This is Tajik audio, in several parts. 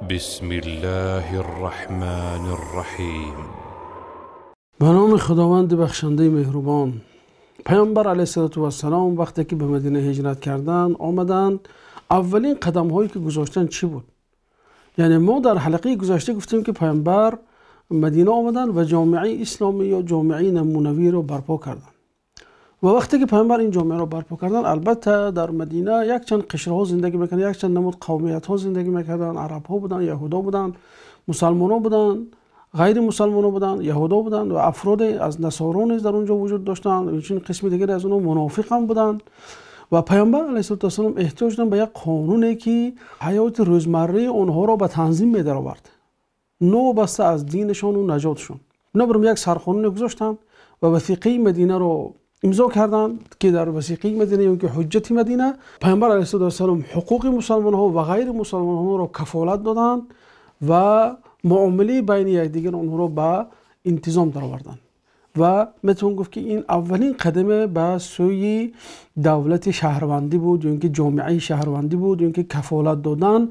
بسم الله الرحمن الرحیم. Ба номи Худованди бахшандаи меҳрубон. Паёмбар алайҳиссалоту вассалом вақте ки ба Мадина ҳиҷрат карданд, омаданд, аввалин қадамҳое ки гузоштанд чӣ буд? Яъне мо дар ҳалқаи гузашта гуфтем, ки паёмбар Мадина омаданд ва ҷомеаи исломӣ ё ҷомеаи намунавиро барпо карданд. Ва вақте ки паёмбар ин ҷомеаро барпо карданд, албатта дар Мадина якчанд қишрҳо зиндагӣ мекарданд, якчанд намуд қавмиятҳо зиндагӣ мекарданд, арабҳо буданд, яҳудо буданд, мусалмонҳо буданд, ғайри мусалмонҳо буданд, яҳудо буданд ва афроде аз насоро низ дар он ҷо вуҷуд доштанд, инчунин қисми дигаре аз онҳо мунофиқ ҳам буданд. Ва паёмбар алайҳиссалоту вассалом эҳтиёҷ доштанд ба як қонуне, ки ҳаёти рӯзмарраи онҳоро ба танзим медаровард, новобаста аз динашону наҷотшон. Бинобар ин як сарқонуне гузоштанд ва васиқаи Мадинаро имзо карданд, ки дар васиқаи Мадина ё ки ҳуҷҷати Мадина паёмбар алайҳиссалоту вассалом ҳуқуқи мусалмонҳо ва ғайри мусалмонҳоро кафолат доданд ва муомилаи байни якдигар онҳоро ба интизом дароварданд. Ва метавон гуфт, ки ин аввалин қадаме ба сӯи давлати шаҳрвандӣ буд, ё ин ки ҷомеаи шаҳрвандӣ буд, ё ин ки кафолат додан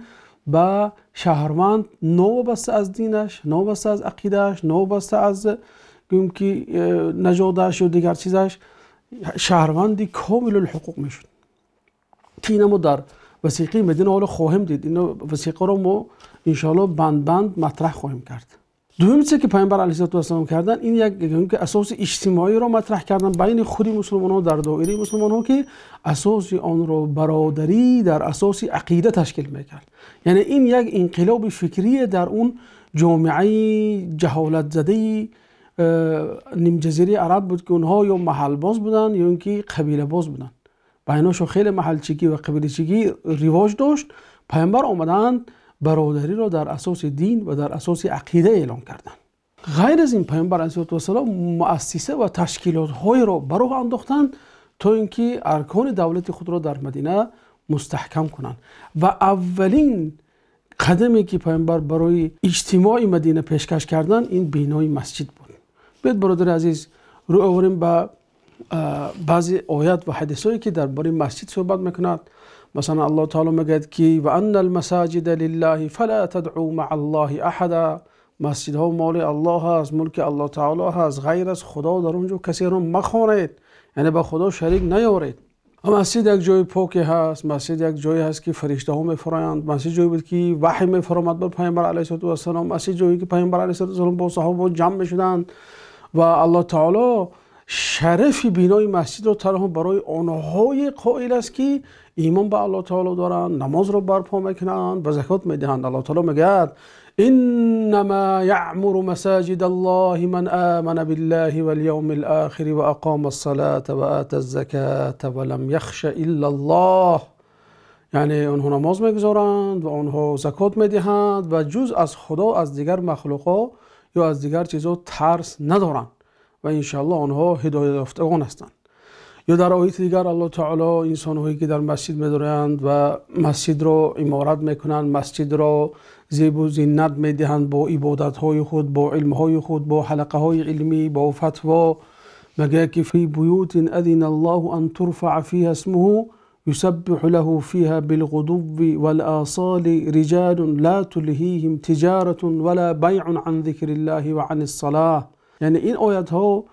ба шаҳрванд новобаста аз динаш, новобаста аз ақидааш, новобаста аз гӯем ки нажодаш ё дигар чизаш, шаҳрванди комилулҳуқуқ мешуд, ки ина мо дар васиқаи Мадина ҳоло хоҳем дид. Ин васиқаро мо иншоаллоҳ банд-банд матраҳ хоҳем кард. Дуюм чизе ки паёмбар алайҳиссалоту вассалом карданд, ин як ки асоси иҷтимоиро матраҳ карданд байни худи мусулмонҳо, дар доираи мусулмонҳо, ки асоси онро бародарӣ дар асоси ақида ташкил мекард. Яъне ин як инқилоби фикрие дар он ҷомеаи ҷаҳолатзадаи нимҷазираи араб буд, ки онҳо ё маҳалбоз буданд ё ин ки қабилабоз буданд. Байнашон хеле маҳалчигӣ ва қабилачигӣ ривоҷ дошт. Паёмбар омаданд, бародариро дар асоси дин ва дар асоси ақида эълон карданд. Ғайр аз ин паёмбар алайҳиссалоту вассалом муассиса ва ташкилотҳоеро ба роҳ андохтанд, то ин ки аркони давлати худро дар Мадина мустаҳкам кунанд. Ва аввалин қадаме ки паёмбар барои иҷтимои Мадина пешкаш карданд, ин бинои масҷид буд. Биёед, бародари азиз, рӯ оварем ба баъзе оят ва ҳадисҳое, ки дар бораи масҷид суҳбат мекунад. Масалан, Аллоҳ таоло мегӯяд, ки ва анна алмасаҷида лиллаҳи фала тадъу маа аллоҳи аҳада. Масҷидҳо моли Аллоҳ аст, мулки Аллоҳ таоло аст, ғайр аз Худо дар он ҷо касеро махонед, яъне ба Худо шарик наёред. Масҷид як ҷои поке ҳаст, масҷид як ҷое ҳаст, ки фариштаҳо мефароянд, масҷид ҷое буд, ки ваҳй мефаромад бар паёмбар алайҳиссалоту вассалом, масҷид ҷое ки паёмбар алайҳиссалоту вассалом бо саҳобаҳо ҷамъ мешуданд. Ва Аллоҳ таоло шарафи бинои масҷидро танҳо барои онҳое қоил аст, ки имон ба Аллоҳ таоло доранд, намозро барпо мекунанд ва закот медиҳанд. Аллоҳ таоло мегӯяд: иннамо яъмуру масаҷида аллоҳи ман амана биллаҳи вал явмил охири ва ақома ссалата ва ата ззаката ва лам яхша илла аллоҳ. Яъне онҳо намоз мегузоранд ва онҳо закот медиҳанд ва ҷуз аз Худо аз дигар махлуқҳо ё аз дигар чизҳо тарс надоранд ва иншоаллоҳ онҳо ҳидоятёфтагон ҳастанд. Ё дар ояти дигар Аллоҳ таоло инсонҳое ки дар масҷид медоранд ва масҷидро иморат мекунанд, масҷидро зебу зинат медиҳанд бо ибодатҳои худ, бо илмҳои худ, бо ҳалқаҳои илмӣ, бо фатво, мегӯяд ки фи буютин адина аллоҳу ан турфаа фиҳа исмуҳу юсаббиҳу лаҳу фиҳа билғудувви вал-осоли риҷалун ла тулҳиҳим тиҷаратун вала байъун ан зикриллаҳи ва ани ссалоҳ. Яъне ин оятҳо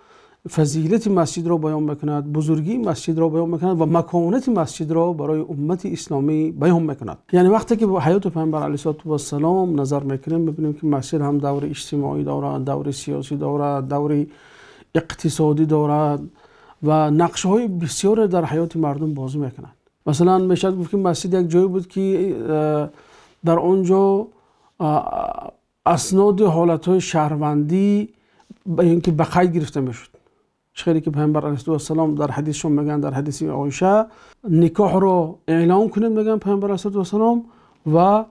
фазилати масҷидро баён мекунад, бузургии масҷидро баён мекунад ва маконати масҷидро барои уммати исломӣ баён мекунад. Яъне вақте ки ба ҳаёти паёмбар алайҳиссалоту вассалом назар мекунем, мебинем, ки масҷид ҳам даври иҷтимоӣ дорад, даври сиёсӣ дорад, даври иқтисодӣ дорад ва нақшҳои бисёре дар ҳаёти мардум бозӣ мекунад. Масалан, мешавад гуфт, ки масҷид як ҷое буд, ки дар он ҷо асноди ҳолатҳои шаҳрвандӣ ин ки ба қайд гирифта мешуд. Хеле ки паёмбар алайҳиссалоту вассалом дар ҳадисшон мегӯянд, дар ҳадиси Оиша: никоҳро эълон кунед, мегӯянд паёмбар алайҳиссалоту вассалом, ва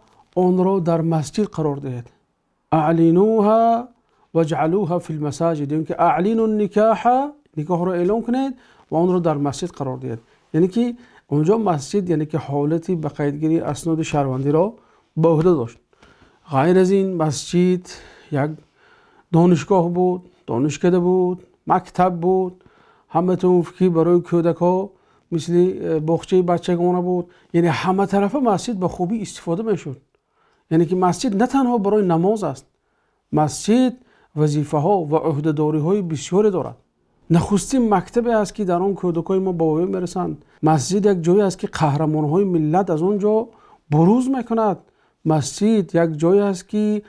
онро дар масҷид қарор диҳед. Аълинуҳа ваҷъалуҳа фил масаҷид, ё ки аълину никоҳа, никоҳро эълон кунед ва онро дар масҷид қарор диҳед. Яъне ки онҷо масҷид, яъне ки ҳолати ба қайдгирии асноди шаҳрвандиро ба уҳда дошт. Ғайр аз ин масҷид як донишгоҳ буд, донишкада буд, мактаб буд, ҳаматон ки барои кӯдакҳо мисли боғчаи бачагона буд. Яъне ҳаматарафа масҷид ба хубӣ истифода мешуд. Яъне ки масҷид на танҳо барои намоз аст, масҷид вазифаҳо ва ӯҳдадориҳои бисёре дорад. Нахустин мактабе аст, ки дар он кӯдакони мо ба воя мерасанд. Масҷид як ҷое аст, ки қаҳрамонҳои миллат аз он ҷо бурӯз мекунад. Масҷид як ҷое аст, ки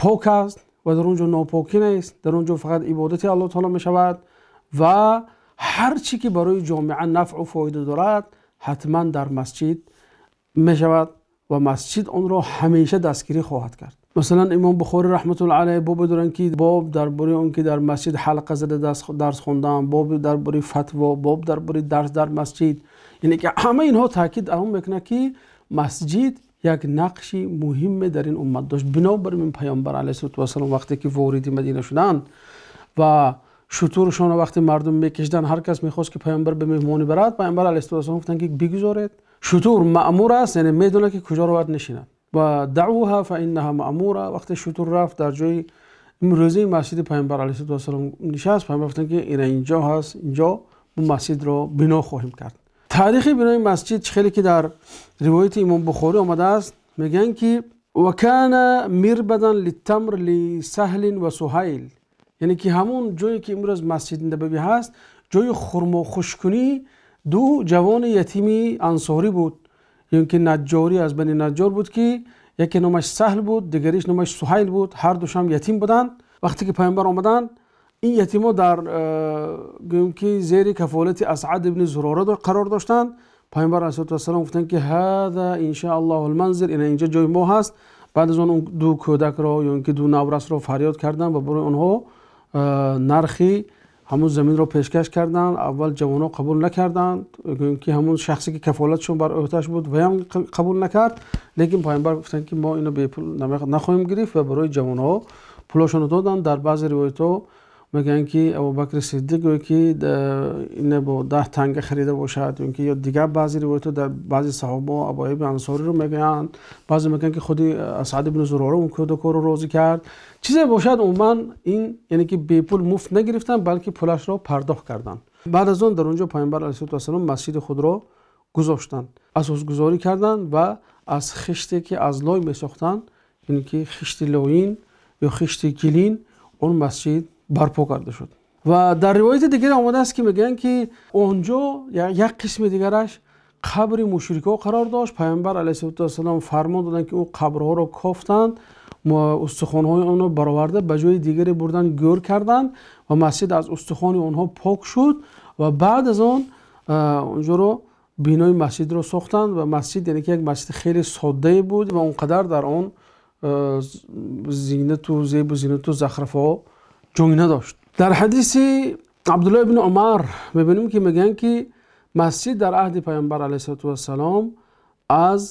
пок аст ва дар он ҷо нопокӣ нест. Дар он ҷо фақат ибодати Аллоҳ таоло мешавад ва ҳар чӣ ки барои ҷомеа нафъу фоида дорад, ҳатман дар масҷид мешавад ва масҷид онро ҳамеша дастгирӣ хоҳад кард. Масалан, имом Бухорӣ раҳматуллоҳи алайҳ бобе доранд, ки боб дар бораи он ки дар масҷид ҳалқа зада дарс хондан, боб дар бораи фатво, боб дар бораи дарс дар масҷид. Яъне ки ҳама инҳо таъкид он мекунад, ки масҷид як нақши муҳиме дар ин уммат дошт. Бинобар ин паёмбар алайҳиссалоту вассалом вақте ки вориди Мадина шуданд ва шутуршонро вақте мардум мекашиданд, ҳар кас мехост, ки паёмбар ба меҳмонӣ барад, паёмбар алайҳиссалоту вассалом гуфтанд, ки бигузоред, шутур маъмур аст, яъне медонад, ки куҷо бояд нишинад. Ва даъуҳа фаиннаҳа маъмура. Вақте шутур рафт дар ҷои имрӯзаи масҷиди паёмбар алайҳиссалоту вассалом нишаст, паёмбар гуфтанд, ки ина инҷо ҳаст, инҷо мо масҷидро бино хоҳем кард. Таърихи бинои масҷид хеле ки дар ривояти имом Бухорӣ омадааст, мегӯянд, ки ва кана мирбадан литтамр лисаҳлин ва суҳайл, яъне ки ҳамон ҷое ки имрӯз масҷиди набавӣ ҳаст, ҷои хурмохушкунӣ ду ҷавони ятими ансорӣ буд, ё ин ки наҷҷорӣ аз бани наҷҷор буд, ки яке номаш Саҳл буд, дигариш номаш Суҳайл буд. Ҳар душам ятим буданд. Вақте ки паёмбар омаданд, ин ятимо дар гӯем ки зери кафолати Асъад ибни Зурора қарор доштанд. Паёмбар алайҳиссалоту вассалом гуфтанд, ки ҳаза иншааллоҳу алманзил, ина инҷо ҷои мо ҳаст. Баъд аз он ду кӯдакро ё ин ки ду наврасро фарёд карданд ва барои онҳо нархи ҳамон заминро пешкаш карданд. Аввал ҷавонҳо қабул накарданд, гӯем ки ҳамон шахсе ки кафолатшон бар ӯҳдаш буд ваям қабул накард, лекин паёмбар гуфтанд, ки мо ино бепул нахоҳем гирифт ва барои ҷавонҳо пулошонро доданд. Дар баъзе ривоятҳо мегӯянд, ки Абубакри Сиддиқ гӯяд, ки ина бо 10 танга харида бошад, ё ин ки ё дигар баъзе ривоятҳо дар баъзе саҳобаҳо Абу Аюби Ансориро мегӯянд, баъзе мегӯянд, ки худи Асъад ибни Зурора он кӯдакҳоро розӣ кард. Чизе бошад, умуман ин яъне ки бепул муфт нагирифтанд, балки пулашро пардохт карданд. Баъд аз он дар он ҷо паёмбар алайҳиссалоту вассалом масҷиди худро гузоштанд, асосгузорӣ карданд ва аз хиште ки аз лой месохтанд, яъне ки хишти лоин ё хишти гилин, он масҷид барпо карда шуд. Ва дар ривояти дигаре омадааст, ки мегӯянд, ки он ҷо як қисми дигараш қабри мушрикҳо қарор дошт. Паёмбар алайҳиссалоту вассалом фармон доданд, ки он қабрҳоро кофтанд, устухонҳои онро бароварда ба ҷои дигаре бурданд, гӯр карданд ва масҷид аз устухони онҳо пок шуд. Ва баъд аз он онҷоро бинои масҷидро сохтанд ва масҷид яъне ки як масҷиди хеле соддае буд ва он қадар дар он зинату зебу зинату захрафҳо ҷой надошт. Дар ҳадиси Абдуллоҳ ибни Умар мебинем, ки мегӯянд, ки масҷид дар аҳди паёмбар алайҳиссалоту вассалом аз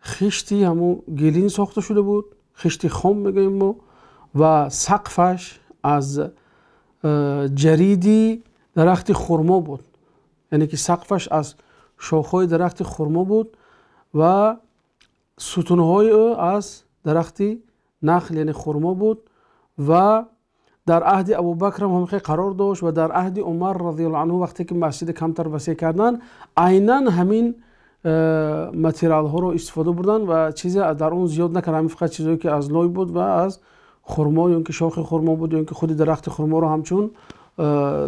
хишти ҳамун гилин сохта шуда буд, хишти хом мегӯем мо, ва сақфаш аз ҷариди дарахти хурмо буд, яъне ки сақфаш аз шохҳои дарахти хурмо буд ва сутунҳои ӯ аз дарахти нахл, яъне хурмо буд. Ва дар аҳди Абубакр ҳам ҳамин хел қарор дошт ва дар аҳди Умар разияллоҳу анҳу вақте ки масҷиди камтар васеъ карданд, айнан ҳамин материалҳоро истифода бурданд ва чизе дар он зиёд накарданд. Ҳамин фақат чизое ки аз лой буд ва аз хурмо ё ин ки шохи хурмо буд ё ин ки худи дарахти хурморо ҳамчун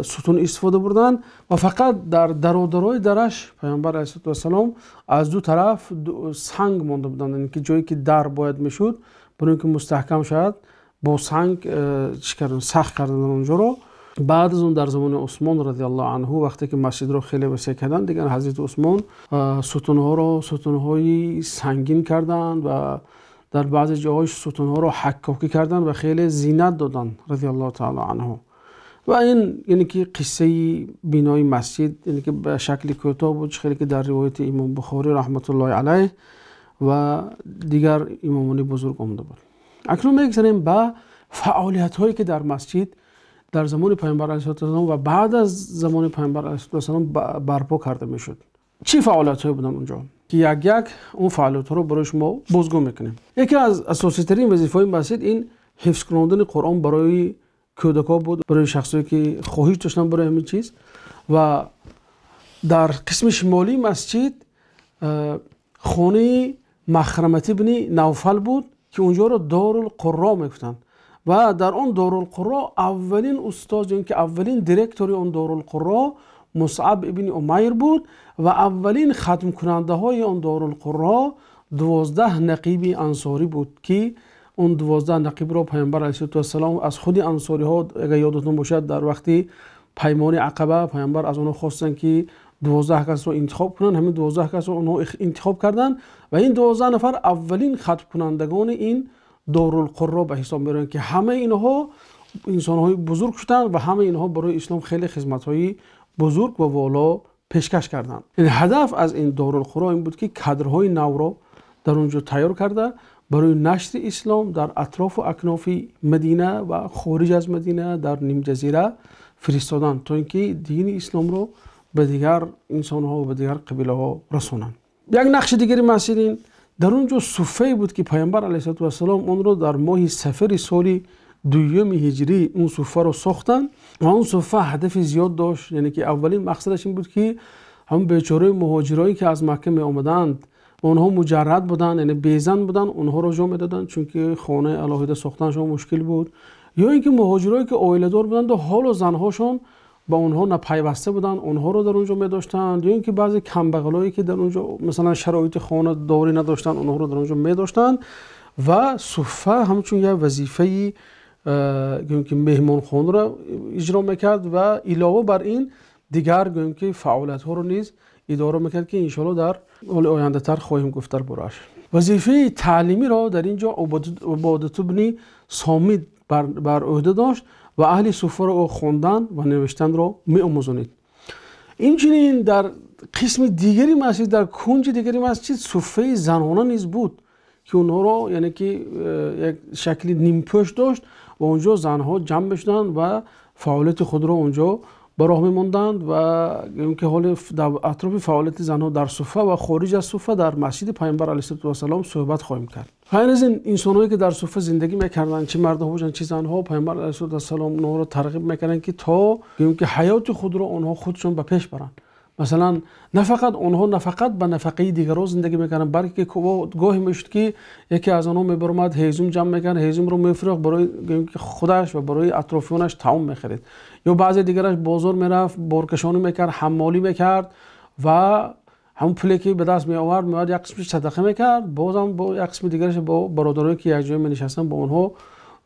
сутун истифода бурданд. Ва фақат дар дародарои дараш паёмбар алайҳиссалоту вассалом аз ду тараф санг монда буданд, яъне ки ҷое ки дар бояд мешуд, барои ин ки мустаҳкам шавад, бо санг чӣ карданд, сахт карданд онҷоро. Баъд аз он дар замони Усмон разияллоҳу анҳу вақте ки масҷидро хеле васеъ карданд, дигар ҳазрати Усмон сутунҳоро сутунҳои сангин карданд ва дар баъзе ҷоҳо сутунҳоро ҳаккокӣ карданд ва хеле зинат доданд разияллоҳу таоло анҳу. Ва ин яъне ки қиссаи бинои масҷид яъне ки ба шакли кӯтоҳ буд, хеле ки дар ривояти имом Бухорӣ раҳматуллоҳи алайҳ ва дигар имомони бузург омада буд. Акнун мегзарем ба фаъолиятҳое ки дар масҷид дар замони паёмбар алайҳиссалоту вассалом ва баъд аз замони паёмбар алайҳиссалоту вассалом барпо карда мешуд. Чӣ фаъолиятҳое буданд онҷо ки як як он фаъолиятҳоро барои шумо бозгӯ мекунем. Яке аз асоситарин вазифаҳои масҷид ин ҳифз кардани Қуръон барои кӯдакҳо буд, барои шахсое ки хоҳиш доштанд барои ҳамин чиз. Ва дар қисми шимолии масҷид хонаи Махрамат ибни Навфал буд, ки онҷоро Дорулқурро мегуфтанд ва дар он Дорулқурро аввалин устод ё ки аввалин директори он Дорулқурро Мусъаб ибни Умайр буд ва аввалин хатмкунандаҳои он Дорулқурро 12 нақиби ансорӣ буд, ки он 12 нақибро Паёмбар алайҳиссалом аз худи ансориҳо, агар ёдатон бошад, дар вақти паймони Ақаба Паёмбар аз онҳо хостанд, ки 12 касро интихоб кунанд. Ҳамин 12 касро онҳо интихоб карданд ва ин 12 нафар аввалин хатмкунандагони ин Дорулқурро ба ҳисоб мераванд, ки ҳамаи инҳо инсонҳои бузург шуданд ва ҳамаи инҳо барои ислом хеле хизматҳои бузург ва воло пешкаш карданд. Яъне ҳадаф аз ин Дорулқурро ин буд, ки кадрҳои навро дар он ҷо тайёр карда барои нашри ислом дар атрофу акнофи Мадина ва хориҷ аз Мадина дар нимҷазира фиристоданд, то инки дини исломро ба дигар инсонҳо ва ба дигар қабилаҳо расонанд. Як нақши дигари масҷид ин дар он ҷо суффае буд, ки Паёмбар алайҳиссалом онро дар моҳи сафари соли дуюми ҳиҷрӣ он суффаро сохтанд ва он суффа ҳадафи зиёд дошт. Яъне ки аввалин мақсадаш ин буд, ки ҳам бечораи муҳоҷирое ки аз Макка меомаданд, онҳо муҷаррад буданд, яъне безан буданд, онҳоро ҷо медоданд, чунки хонаи алоҳида сохтанашон мушкил буд. Ё инки муҳоҷирое ки оиладор буданд ва ҳоло занҳошон ба онҳо напайваста буданд, онҳоро дар он ҷо медоштанд. Ё инки баъзе камбағалое ки дар он ҷо масалан шароити хонадорӣ надоштанд, онҳоро дар он ҷо медоштанд. Ва суффа ҳамчун як вазифаи ки меҳмонхонаро иҷро мекард ва илова бар ин дигар гӯем ки фаъолиятҳоро низ идора мекард, ки иншоаллоҳ дар ҳоли ояндатар хоҳем гуфт дар борааш. Вазифаи таълимиро дар ин ҷо Убодат ибни Сомид бар ӯҳда дошт ва аҳли суффаро ӯ хондан ва навиштанро меомӯзонид. Инчунин дар қисми дигари масҷид, дар кунҷи дигари масҷид суффаи занона низ буд, ки онҳоро яъне ки як шакли нимпӯш дошт ва он ҷо занҳо ҷамъ мешуданд ва фаъолияти худро он ҷо ба роҳ мемонданд ва ки ҳоли дар атрофи фаъолияти занҳо дар суффа ва хориҷ аз суффа дар масҷиди Паёмбар алайҳиссалом суҳбат хоҳем кард. Ғайр аз ин инсонҳое ки дар суффа зиндагӣ мекарданд, чӣ мардҳо бошанд чӣ занҳо, Паёмбар алайҳиссалом онҳоро тарғиб мекарданд, ки то ки ҳаёти худро онҳо худшон ба пеш баранд. Масалан на фақат онҳо на фақат ба нафақаи дигарон зиндагӣ мекарданд, балки гоҳе мешуд, ки яке аз онҳо мебаромад, ҳезум ҷамъ мекард, ҳезумро мефурӯхт барои худаш ва барои атрофиёнаш таом мехарид. Ё баъзе дигараш бозор мерафт, боркашонӣ мекард, ҳаммолӣ мекард ва ҳамон пуле ки ба даст меовард, меовард як қисмаш садақа мекард, бозам бо як қисми дигараш бо бародарое ки як ҷое менишастанд бо онҳо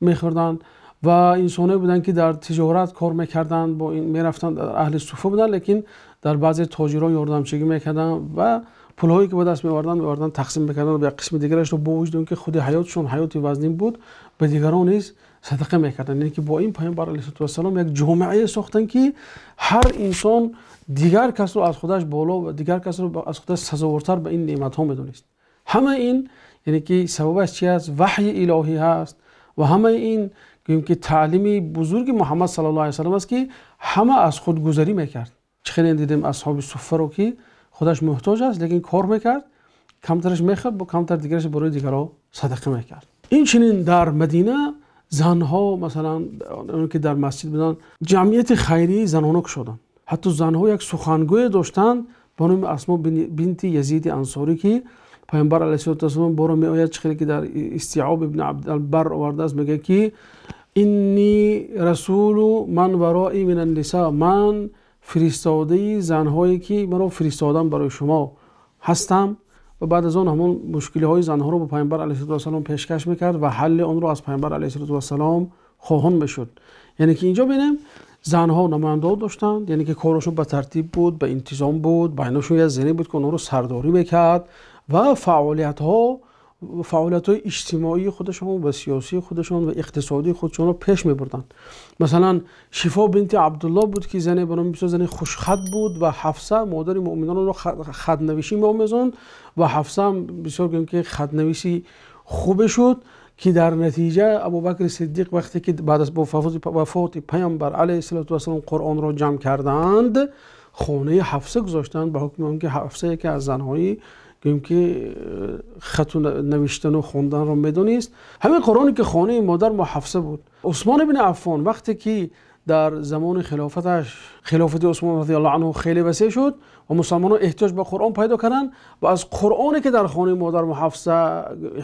мехӯрданд. Ва инсонҳое буданд, ки дар тиҷорат кор мекарданд, бо ин мерафтанд, аҳли суффа буданд, лекин дар баъзе тоҷирон ёрдамчигӣ мекарданд ва пулҳое ки ба даст меоварданд тақсим мекарданд ва як қисми дигарашро бо вуҷуди он ки худи ҳаётшон ҳаёти вазнин буд, ба дигарон низ садақа мекарданд. Яъне ки бо ин Паёмбар алайҳиссалом як ҷомеае сохтанд, ки ҳар инсон дигар касро аз худаш боло ва дигар касро аз худаш сазовортар ба ин неъматҳо медонист. Ҳамаи ин яъне ки сабабаш чи аст? Ваҳйи илоҳӣ ҳаст ва ҳамаи ин гӯем ки таълими бузурги Муҳаммад саллаллоҳу алайҳи васаллам аст, ки ҳама аз худгузарӣ мекард. Чӣ хеле дидем асҳоби суффаро, ки худаш муҳтоҷ аст, лекин кор мекард, камтараш мехӯрд, бо камтар дигараш барои дигарон садақа мекард. Инчунин дар Мадина занҳо, масалан он ки дар масҷид буданд, ҷамъияти хайрии занона кушоданд. Ҳатто занҳо як сухангӯе доштанд ба номи Асмо бинти Язиди Ансорӣ, ки Паёмбар алайҳиссалом боро меояд, чӣ хеле ки дар Истиъоб ибни Абдулбар овардааст, мегӯяд ки инни расулу ман варои мин анниса, ман фиристодаи занҳое ки маро фиристодам барои шумо ҳастам. Ва баъд аз он ҳамон мушкилиҳои занҳоро ба Паёмбар алайҳиссалом пешкаш мекард ва ҳалли онро аз Паёмбар алайҳиссалом хоҳон мешуд. Яъне ки инҷо бинем занҳо намояндаҳо доштанд, яъне ки корашон ба тартиб буд, ба интизом буд, байнашон як зане буд ки онҳоро сардорӣ мекард ва фаъолиятҳои иҷтимоии худашон ва сиёсии худашон ва иқтисодии худашонро пеш мебурданд. Масалан Шифо бинти Абдуллоҳ буд, ки зане ба номи бисёр зани хушхат буд ва Ҳафса модари муъминонро хатнависӣ меомезонд ва Ҳафса ҳам бисёр гӯем ки хатнависи хубе шуд, ки дар натиҷа Абубакри Сиддиқ вақте ки баъд аз вафоти Паёмбар алайҳиссалоту вассалом Қуръонро ҷамъ карданд, хонаи Ҳафса гузоштанд ба ҳукми он ки Ҳафса яке аз занҳои гӯем ки хату навиштану хонданро медонист. Ҳамин Қуръоне ки хонаи модар мо Ҳафса буд. Усмон ибни Аффон вақте ки дар замони хилофаташ хилофати Усмон разияллоҳу анҳу хеле васеъ шуд ва мусулмонон эҳтиёҷ ба Қуръон пайдо карданд ва аз Қуръоне ки дар хонаи модар Ҳафса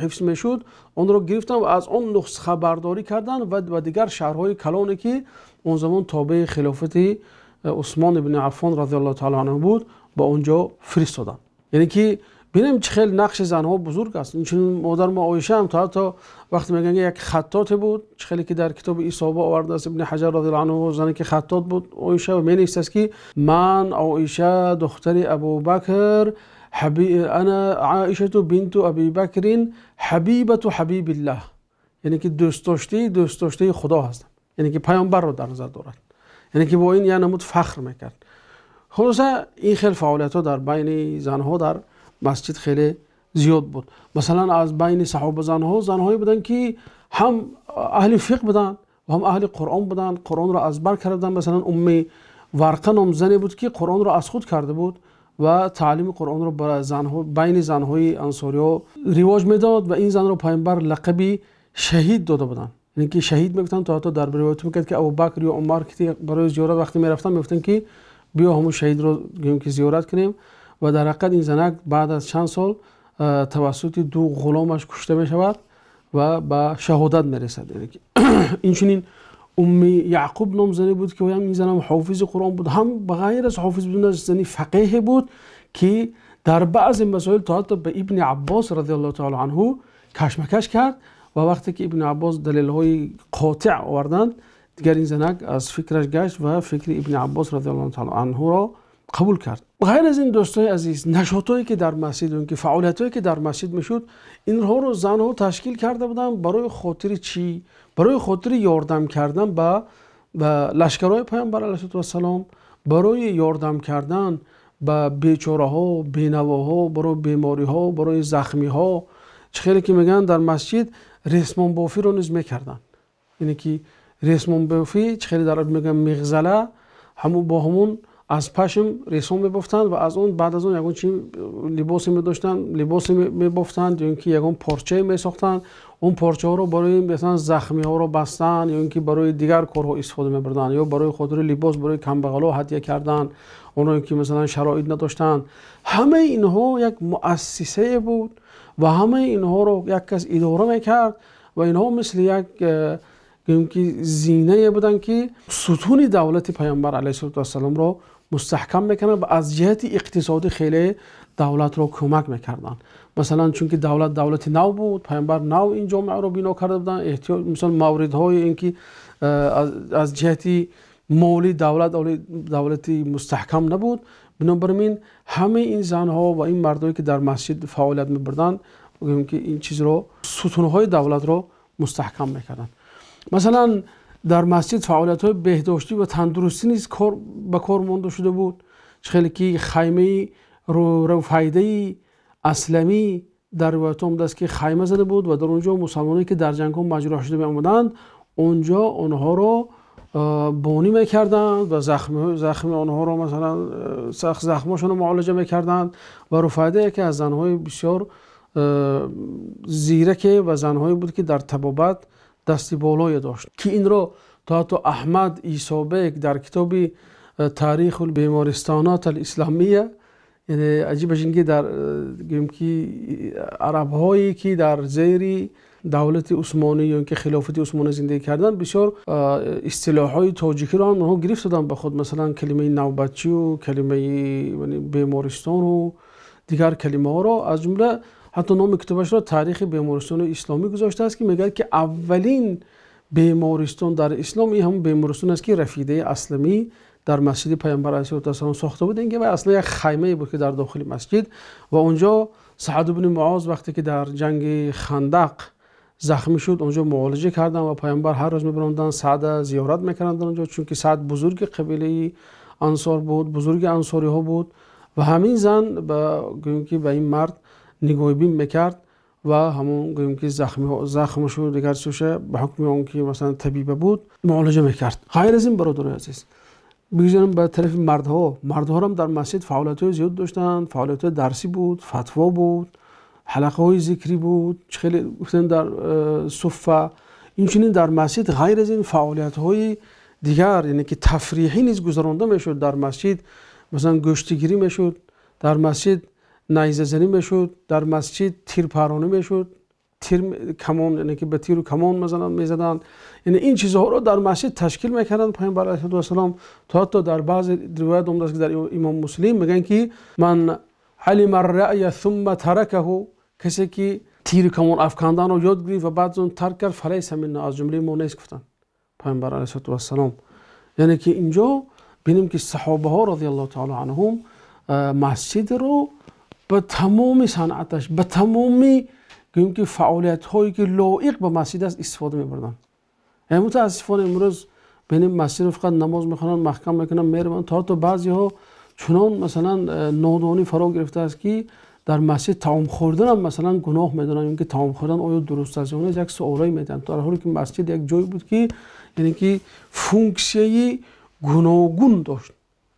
ҳифз мешуд онро гирифтанд ва аз он нусхабардорӣ карданд ва ба дигар шаҳрҳои калоне ки он замон тобеи хилофати Усмон ибн Аффон разияллоҳу таъоло анҳу буд ба онҷо фиристоданд. Яъне ки бинем чӣ хеле нақши занҳо бузург аст. Инчунин модар мо Оиша ҳам то ҳатто вақте мегӯянд як хаттоте буд, чӣ хеле ки дар китоби Исоба овардааст Ибни Ҳаҷар разияллоҳу анҳу, зане ки хаттот буд Оиша, ва менависад ки ман Оиша духтари Абубакр, ана Оишату бинту Аби Бакрин ҳабибату ҳабибиллаҳ, яъне ки дӯстдоштаи Худо ҳастам, яъне ки паёмбарро дар назар дорад, яъне ки бо ин як намуд фахр мекард. Хулоса ин хел фаъолиятҳо дар байни занҳо дар масҷид хеле зиёд буд. Масалан аз байни саҳоба занҳо занҳое буданд ки ҳам аҳли фиқҳ буданд ва ҳам аҳли Қуръон буданд, Қуръонро аз бар карда буданд. Масалан Умми Варқа ном зане буд ки Қуръонро аз худ карда буд ва таълими Қуръонро ба занҳо байни занҳои ансориҳо ривоҷ медод ва ин занро паёмбар лақаби шаҳид дода буданд, яъне ки шаҳид мегуфтанд. То ҳатто дар ривоят мекард ки Абубакр ё Умар ки барои зиёрат вақте мерафтанд мегуфтанд ки биё ҳамон шаҳидро ки зиёрат кунем, ва дар ҳақиқат ин занак баъд аз чанд сол тавассути ду ғуломаш кушта мешавад ва ба шаҳодат мерасад. Инчунин Умми Яъқуб ном зане буд ки ин занам ҳофизи Қуръон буд, ҳам ба ғайр аз ҳофиз будан зани фақеҳе буд ки дар баъзе масоил то ҳатто ба Ибни Аббос разияллоҳу таъоло анҳу кашмакаш кард ва вақте ки Ибни Аббос далелҳои қотеъ оварданд, дигар ин занак аз фикраш гашт ва фикри Ибни Аббос разияллоҳу таъоло анҳуро қабул кард. Ғайр аз ин дӯстои азиз, нашотҳое ки дар масҷид ё ки фаъолиятҳое ки дар масҷид мешуд, инҳоро занҳо ташкил карда буданд барои хотири чӣ? Барои хотири ёрдам кардан ба лашкарҳои паёмбар алайҳиссалоту вассалом, барои ёрдам кардан ба бечораҳо, бенавоҳо, барои бемориҳо, барои захмиҳо. Чӣ хеле ки мегӯянд дар масҷид ресмонбофиро низ мекарданд, яъне ки ресмонбофӣ чӣ хеле дар араб мегӯянд миғзала, ҳамон бо ҳамон аз пашм ресон мебофтанд ва аз он баъд аз он ягон чи либосе медоштанд, либосе мебофтанд ё инки ягон порчае месохтанд. Он порчаҳоро барои масалан захмиҳоро бастан ё инки барои дигар корҳо истифода мебурданд, ё барои хотири либос барои камбағалҳо ҳадя кардан, онҳое ки масалан шароит надоштанд. Ҳамаи инҳо як муассисае буд ва ҳамаи инҳоро як кас идора мекард ва инҳо мисли як ки зинае буданд ки сутуни давлати паёмбар алайҳиссалоту вассаломро мустаҳкам мекарданд ва аз ҷиҳати иқтисодӣ хеле давлатро кӯмак мекарданд. Масалан чунки давлат давлати нав буд, паёмбар нав ин ҷомеаро бино карда буданд, эҳтиёҷ масалан мавридҳои ин ки аз ҷиҳати молӣ давлат давлати мустаҳкам набуд. Бинобар ин ҳамаи ин занҳо ва ин мардое ки дар масҷид фаъолият мебурданд, гӯем ки ин чизро сутунҳои давлатро мустаҳкам мекарданд. Масалан дар масҷид фаъолиятҳои беҳдоштӣ ва тандурустӣ низ ба кор монда шуда буд. Чӣ хеле ки хаймаи Руфайдаи Асламӣ дар ривоятҳо омадааст ки хайма зада буд ва дар он ҷо мусалмоне ки дар ҷангҳо маҷрӯҳ шуда меомаданд, он ҷо онҳоро бонӣ мекарданд ва захми онҳоро масалан захмҳошонро муолиҷа мекарданд. Ва Руфайда яке аз занҳои бисёр зираке ва занҳое буд ки дар табобат дасти болое дошт, ки инро то ҳатто Аҳмад Исобек дар китоби Таъриху бемористонот алисломия, яъне аҷибаш ин ки дар гӯем ки арабҳое ки дар зери давлати Усмонӣ ё ин ки хилофати Усмонӣ зиндагӣ карданд, бисёр истилоҳҳои тоҷикиро ҳам онҳо гирифт доданд ба худ. Масалан калимаи навбатчию калимаи бемористону дигар калимаҳоро, аз ҷумла ҳатто номи китобашро Таърихи бемористони исломӣ гузоштааст, ки мегӯяд ки аввалин бемористон дар ислом ин ҳамон бемористон аст ки Рафидаи Асламӣ дар масҷиди паёмбар алайҳиссалоту вассалом сохта буд. Ин ки аслан як хаймае буд ки дар дохили масҷид, ва он ҷо Саъд ибни Муоз вақте ки дар ҷанги Хандақ захмӣ шуд, он ҷо муолиҷа карданд ва паёмбар ҳар рӯз мебаромаданд Саъда зиёрат мекарданд дар он ҷо, чунки Саъд бузурги қабилаи ансор буд, бузурги ансориҳо буд. Ва ҳамин зан гӯем ки ба ин мард нигоҳбин мекард ва ҳамон гӯем ки захмашу дигар чизша ба ҳукми он ки масалан табиба буд муолиҷа мекард. Ғайр аз ин бародарони азиз, бигзарем ба тарафи мардҳо. Мардҳоам дар масҷид фаъолиятҳои зиёд доштанд. Фаъолиятҳои дарсӣ буд, фатво буд, ҳалақаҳои зикрӣ буд, чӣ хеле гуфтем дар суффа. Инчунин дар масҷид ғайр аз ин фаъолиятҳои дигар, яъне ки тафриҳӣ низ гузаронда мешуд. Дар масҷид масалан гӯштигирӣ мешуд, дар масҷид найзазанӣ мешуд, дар масҷид тирпаронӣ мешуд, тир камон, яъне ки ба тиру камон масалан мезаданд. Яъне ин чизҳоро дар масҷид ташкил мекарданд Паёмбар алайҳиссалом. То ҳатто дар баъзе ривоят омадааст, ки дар Имом Муслим мегӯянд, ки ман алима ар-раъя сумма таракаҳу, касе ки тиру камон афканданро ёд гирифт ва баъд аз он тарк кард, фалайса минна, аз ҷумлаи мо нест, гуфтанд Паёмбар алайҳиссалом. Яъне ки инҷо бинем, ки саҳобаҳо розияллоҳу таъоло анҳум масҷидро ба тамоми санъаташ, ба тамоми гӯем ки фаъолиятҳое ки лоиқ ба масҷид аст истифода мебурданд. Яъне мутаассифона имрӯз бинем масҷидро фақат намоз мехонанд, маҳкам мекунанд, мераванд. То ҳатто баъзеҳо чунон масалан нодонӣ фаро гирифтааст, ки дар масҷид таом хӯрдан ҳам масалан гуноҳ медонанд, ки таом хӯрдан оё дуруст аст ё не, як суолое медиҳанд. Дар ҳоле ки масҷид як ҷой буд, ки яъне ки функсияи гуногун дошт,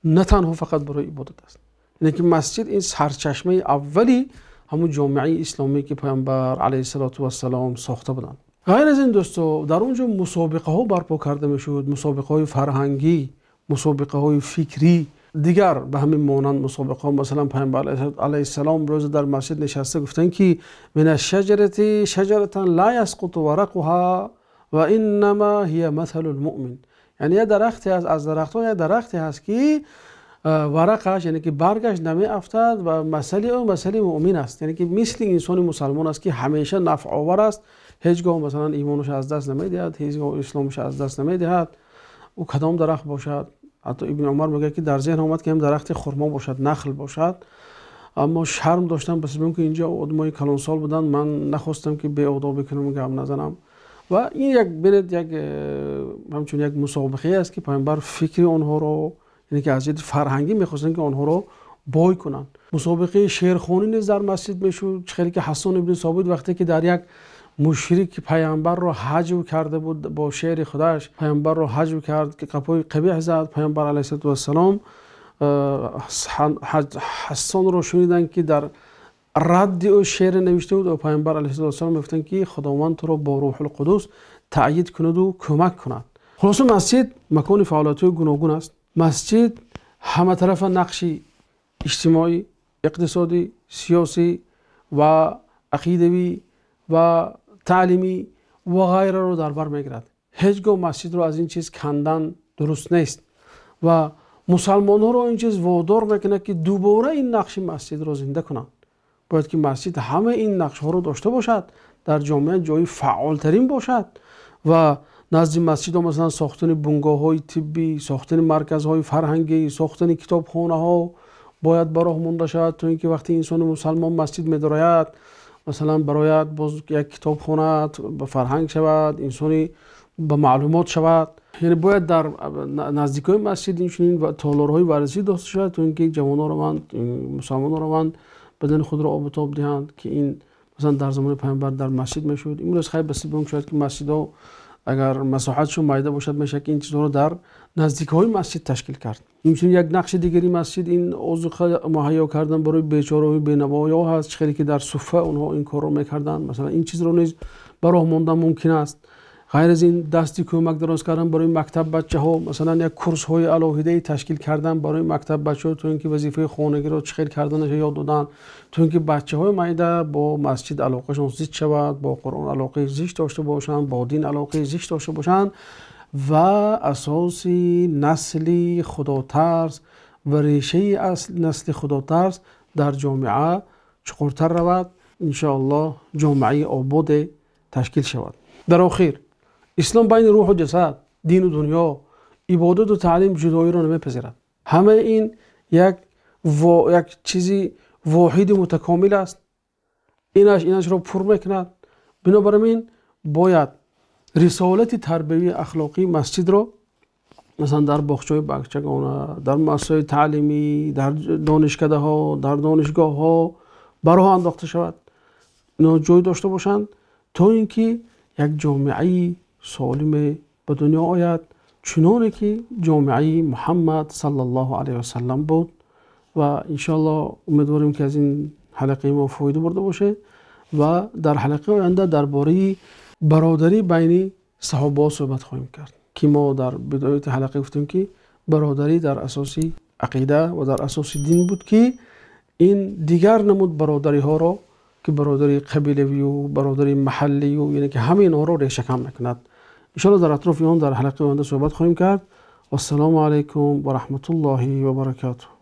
на танҳо фақат барои ибодат аст. Яъне ки масҷид ин сарчашмаи аввали ҳамун ҷомеаи исломӣ, ки Паёмбар алайҳиссалоту вассалом сохта буданд. Ғайр аз ин дӯсто, дар он ҷо мусобиқаҳо барпо карда мешуд, мусобиқаҳои фарҳангӣ, мусобиқаҳои фикрӣ, дигар ба ҳамин монанд мусобиқаҳо. Масалан Паёмбар алайҳиссалом рӯзе дар масҷид нишаста гуфтанд, ки мин аш-шаҷарати шаҷаратан ла ясқуту варақуҳа ва иннама ҳия масалул муъмин. Яъне як дарахте ҳаст, аз дарахтҳо як дарахте ҳаст, ки варақаш, яъне ки баргаш намеафтад ва масали ӯ масали муъмин аст. Яъне ки мисли инсони мусалмон аст, ки ҳамеша нафъовар аст, ҳеҷ гоҳ масалан имонаш аз даст намедиҳад, ҳеҷ гоҳ исломаш аз даст намедиҳад. Ӯ кадом дарахт бошад? Ҳатто Ибни Умар мегӯяд, ки дар зеҳн омад, ки ҳам дарахти хурмо бошад, нахл бошад, аммо шарм доштам, ба сабаби ки инҷо одамои калонсол буданд, ман нахостам, ки беодобӣ кунам, гап назанам. Ва ин як бинед, як ҳамчун як мусобиқае аст, ки Паёмбар фикри онҳоро, яъне ки аз ҷиҳати фарҳангӣ мехостанд, ки онҳоро бой кунанд. Мусобиқаи шеърхонӣ низ дар масҷид мешуд. Чӣ хеле ки Ҳасан ибни Собит вақте ки дар як мушрик Паёмбарро ҳаҷв карда буд, бо шеъри худаш Паёмбарро ҳаҷв кард, ки қапои қабеҳ зад, Паёмбар алайҳиссалоту вассалом Ҳасонро шуниданд, ки дар радди ӯ шеър навишта буд ва Паёмбар алайҳиссалоту вассалом мегуфтанд, ки Худованд туро бо Рӯҳул Қудус таъйид кунад ва кӯмак кунад. Хулоса масҷид макони фаъолиятҳои гуногун аст. Масҷид ҳаматарафа нақши иҷтимоӣ, иқтисодӣ, сиёсӣ ва ақидавӣ ва таълимӣ ва ғайраро дар бар мегирад. Ҳеҷ гоҳ масҷидро аз ин чиз кандан дуруст нест ва мусалмонҳоро ин чиз водор мекунад, ки дубора ин нақши масҷидро зинда кунанд. Бояд ки масҷид ҳама ин нақшҳоро дошта бошад, дар ҷомеа ҷои фаъолтарин бошад ва назди масҷидҳо масалан сохтани бунгоҳҳои тиббӣ, сохтани марказҳои фарҳангӣ, сохтани китобхонаҳо бояд ба роҳ монда шавад, то ин ки вақте инсони мусалмон масҷид медарояд, масалан барояд боз як китоб хонад, ба фарҳанг шавад, инсони ба маълумот шавад. Яъне бояд дар наздикои масҷид инчунин толорҳои варзишӣ дошта шавад, то ин ки ҷавонҳо раванд, мусалмонҳо раванд, бадани худро обу тоб диҳанд, ки ин масалан дар замони Паёмбар дар масҷид мешуд. Имрӯз хайр ба сабаби он шояд, ки масҷидҳо агар масоҳатшон майда бошад, мешавад, ки ин чизҳоро дар наздикҳои масҷид ташкил кард. Инчунин як нақши дигари масҷид ин озуқа муҳайё кардан барои бечораҳои бенавоё ҳаст, чӣ хеле ки дар Суффа онҳо ин корро мекарданд. Масалан ин чизро низ ба роҳ мондан мумкин аст. Ғайр аз ин дасти кӯмак дароз кардан барои мактаб бачаҳо, масалан як курсҳои алоҳидаи ташкил кардан барои мактаб бачаҳо, то ин ки вазифаи хонагиро чӣ хел карданашро ёд додан, то ин ки бачаҳои майда бо масҷид алоқашон зич шавад, бо Қуръон алоқаи зич дошта бошанд, бо дин алоқаи зич дошта бошанд ва асоси насли худотарс ва решаи насли худотарс дар ҷомеа чуқуртар равад. Иншоаллоҳ ҷомеаи ободе ташкил шавад. Дар охир ислом байни рӯҳу ҷасад, дину дунё, ибодату таълим ҷудоиро намепазирад. Ҳамаи ин як чизи воҳиди мутакомил аст. Инашро пур мекунад. Бинобар ин бояд рисолати тарбиявии ахлоқии масҷидро масалан дар боғчаҳои бачагона, дар муассисаҳои таълимӣ, дар донишкадаҳо, дар донишгоҳҳо ба роҳ андохта шавад, инҳо ҷой дошта бошанд, то ин ки як ҷомеаи солиме ба дунё ояд, чуноне ки ҷомеаи Муҳаммад саллаллоҳу алайҳи васаллам буд. Ва иншоаллоҳ умедворем, ки аз ин ҳалақаи мо фоида бурда бошед ва дар ҳалақаи оянда дар бораи бародарӣ байни саҳобаҳо суҳбат хоҳем кард. Ки мо дар бидояти ҳалқа гуфтем, ки бародарӣ дар асоси ақида ва дар асоси дин буд, ки ин дигар намуд бародариҳоро, ки бародарии қабилавию бародарии маҳаллию, яъне ки ҳамаи инҳоро решакан мекунад. Иншоаллоҳ, дар атрофи он дар ҳалқаи оянда суҳбат хоҳем кард. Вассалому алайкум ва раҳматуллоҳи ва баракатуҳ.